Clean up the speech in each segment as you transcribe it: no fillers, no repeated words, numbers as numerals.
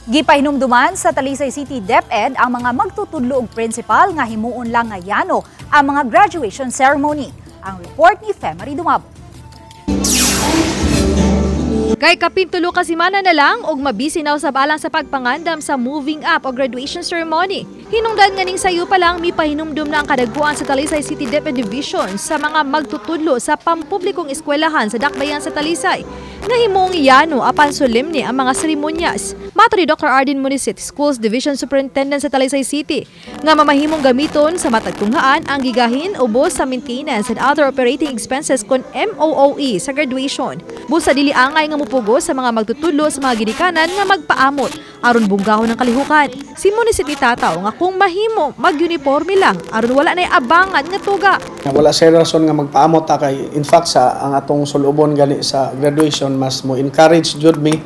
Gipahinumduman sa Talisay City DepEd ang mga magtutudlo og principal nga himuon lang nga yano ang mga graduation ceremony. Ang report ni Femary Dumabo. Kay kapin 3 ka semana na lang og mabisi na usab alang sa pagpangandam sa moving up o graduation ceremony. Hinungdan nga ning sayo pa lang, mipahinumdum na ang kadagkuan sa Talisay City DepEd Division sa mga magtutudlo sa pampublikong eskwelahan sa dakbayan sa Talisay nga himong yano apan solemne ang mga seremonyas. Mato ni Dr. Arden Munisit, Schools Division Superintendent sa Talisay City, nga mamahimong gamiton sa matag tunghaan ang gigahin ubos sa maintenance and other operating expenses kon MOOE sa graduation. Busa dili angay nga mupugos sa mga magtutudlo sa mga ginikanan nga magpaamot aron bunggahon ang kalihukan. Si Munisit nitataw nga kung mahimo, mag-uniforme lang aron wala nay abangan nga tuga. Wala say rason nga magpaamot ta kay in fact sa ang atong sulubon gani sa graduation, mas mo encourage jud mi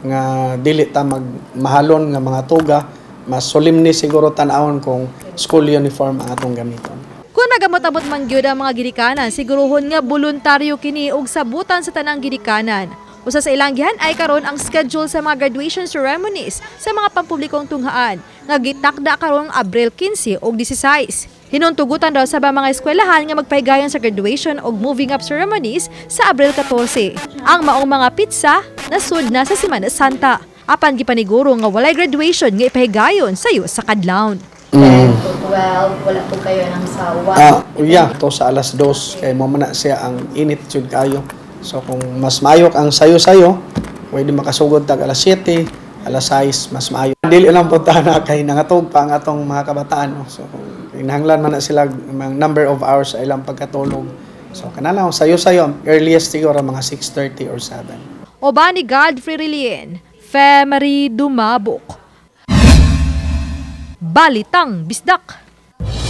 nga dili ta magmahalon nga mga tuga. Mas solemne siguro tan-awon kung school uniform ang atong gamiton. Kung nagamot-amot man gyud ang mga ginikanan, siguruhon nga boluntaryo kini og sabutan sa tanang ginikanan. Usa sa ilang gihan ay karon ang schedule sa mga graduation ceremonies sa mga pampublikong tunghaan nga gitakda karong Abril 15 ug 16. Hinuntugutan daw sa mga eskwelahan nga magpahigayon sa graduation ug moving up ceremonies sa Abril 14. Ang maong mga petsa nasud na sa Semana Santa. Apan gipaniguro nga walay graduation nga ipahigayon sayo sa kadlawon. 10 to 12, wala po kayo ng sa 1. Ah, yeah, to sa alas 2 kay mo man na siya ang init jud kayo. So kung mas maayo ang sayo-sayo, pwede makasugod tag alas 7, alas 6, mas maayo. Dili lang punta na kay nangatog pa ang atong mga kabataan, no? So kung kinahanglan man na sila mga number of hours sa ilang pagkatulog. So kana lang sayo-sayo, earliest siguro mga 6:30 or 7. Uban ni Godfrey Relien, Femery Dumabok. Balitang Bisdak.